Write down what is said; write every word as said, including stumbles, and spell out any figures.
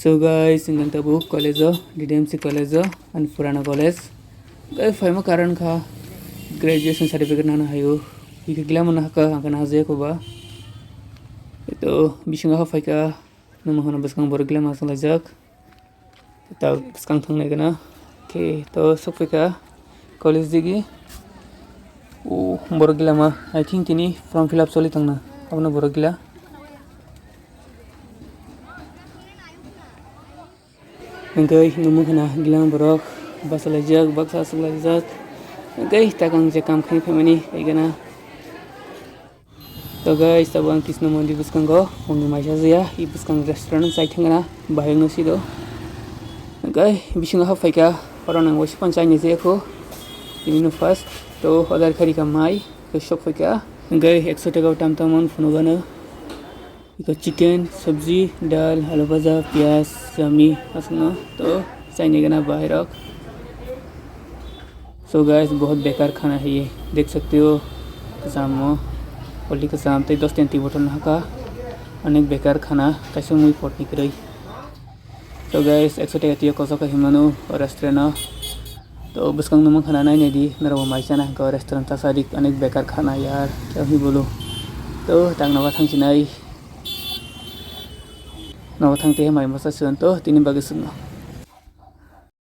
So guys, ang tabuk college o, D D M C college o, ani purana college. Gai phaima karon kha graduation certificate nana hayo. Bikhe gila mana haka, ang kana haje ko ba. To bisingo ha phaika, numa hana bwskang borok gila ma swlaijak. Ta bwskang thangnai gana. Khe to sokphaika college digi. O borok gila ma, I think tini form fill up choli tangna. Abono borok gila. Hingke numa khana gilang borok bachalaijak, baksa achuk laijak. Hingke takang je kam khaini phaimani phaigana. To guys, tabuk ang Krishna Mandir bwskango, mungni maisa jaya, i bwskang restaurant chai thangna, bahai no sido. Hingke bisingo hap phaika, oro nang waisa phano chaini jaya kho. Tini no first, to order khairika mai, to sok phaika. Hingke ekso taka tam tam phunugano. Iko chicken, sabji, dal, alu bhaja, piyaj, chami, aswkno to chaini gana bahai rok. So guys, bahut bekar khana hai ye. Dekh sakte ho, kasam mo, already kasam tei dos tenga twi bottle no haka. Onek bekar khana, kaisa mui pot ni kwrwi. So guys, ekso taka twi kosok khe himano restaurant o. To bwskang no mangkhana nai nai di, norok bo mai chana hwnkhe o restaurant ta sadik, onek bekar khana yar, khe hwnwi bolo. To tang nogo thang sinai. Nogo thang tei mai masa swn to tini bagwi swngno.